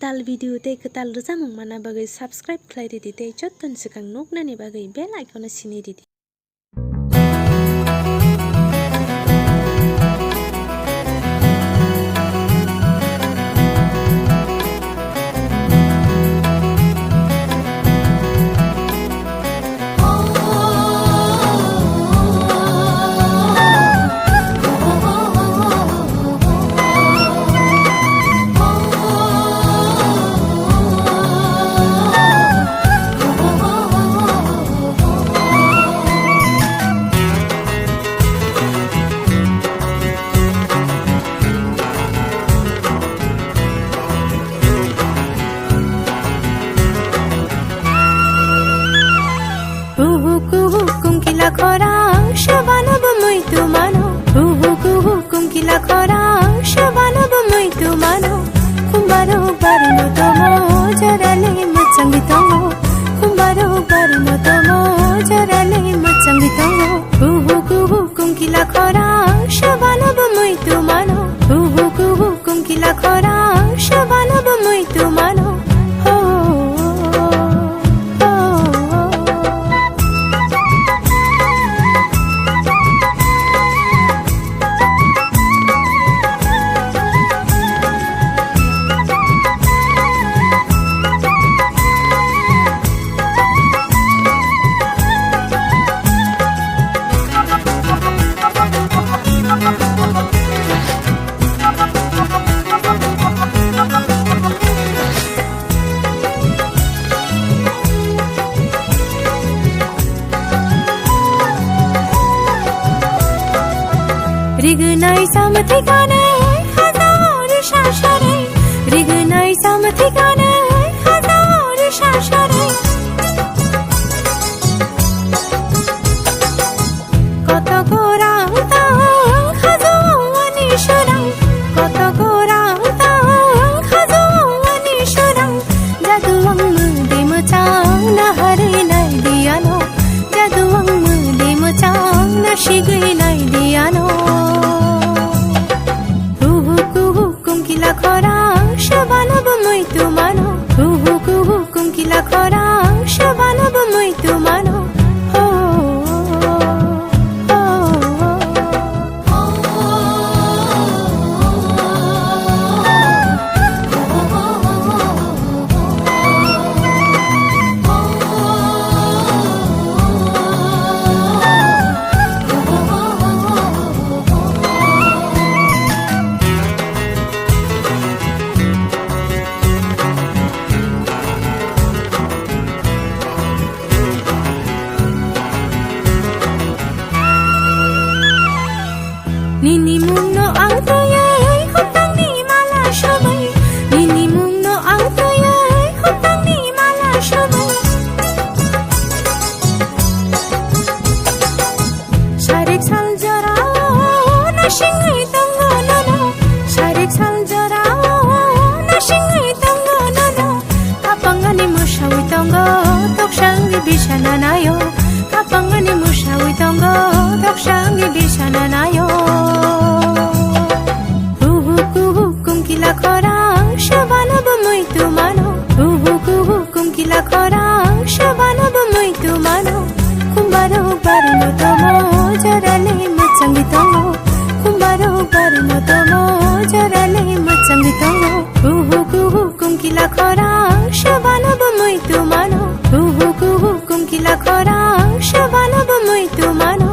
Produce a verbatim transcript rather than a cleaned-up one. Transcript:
Kwtal video tei kwtal rwchapmung manna bagwi subscribe khlai ridi tei jottoni swkang nuknani bagwi bell icon-o sini ridi. Kuhuk kuhuk kungkila khorang, sebano bo muitu mano. Kuhuk kuhuk kungkila khorang, sebano bo muitu mano. Khumbarok barino tomo, jorale mwchangwi tongo. Khumbarok barino tomo, jorale mwchangwi tongo. Kuhuk kuhuk kungkila khorang, sebano bo muitu mano. Kuhuk kuhuk kungkila khorang, sebano bo muitu mano. Ho, ho, ho. Rignai samthikane khajao ri sasare. Rignai samthikane khajao ri sasare. Koto gorang tang khajao ani surang. Koto gorang tang khajao ani surang. Jadu ang mudi muchang na hari nai diano. Jadu ang mudi muchang na sigwi nai diano. Kuhuk kuhuk kungkila khorang, sebano bo muitu mano. Kuhuk kuhuk kungkila khorang, sebano bo muitu mano. Ho, ho, ho. Nini mungno ang twiwi khumtangni mala sumwi. Nini mungno ang twiwi khumtangni mala sumwi. Sarik sal jorao nasingwi tongo nono. Sarik sal jorao nasingwi tongo nono. Kapangani musawi tongo, toksangwi bisana nayo. Kapangani musawi tongo, toksangwi bisana nayo. Kuhuk kuhuk kungkila khorang, sebano bo muitu mano. Kuhuk kuhuk kungkila khorang, sebano bo muitu mano. Khumbarok barino tomo, jorale mwchangwi tongo. Khumbarok barino tomo, jorale mwchangwi tongo. Kuhuk kuhuk kungkila khorang, sebano bo muitu mano. Kuhuk kuhuk kungkila khorang, sebano bo muitu mano.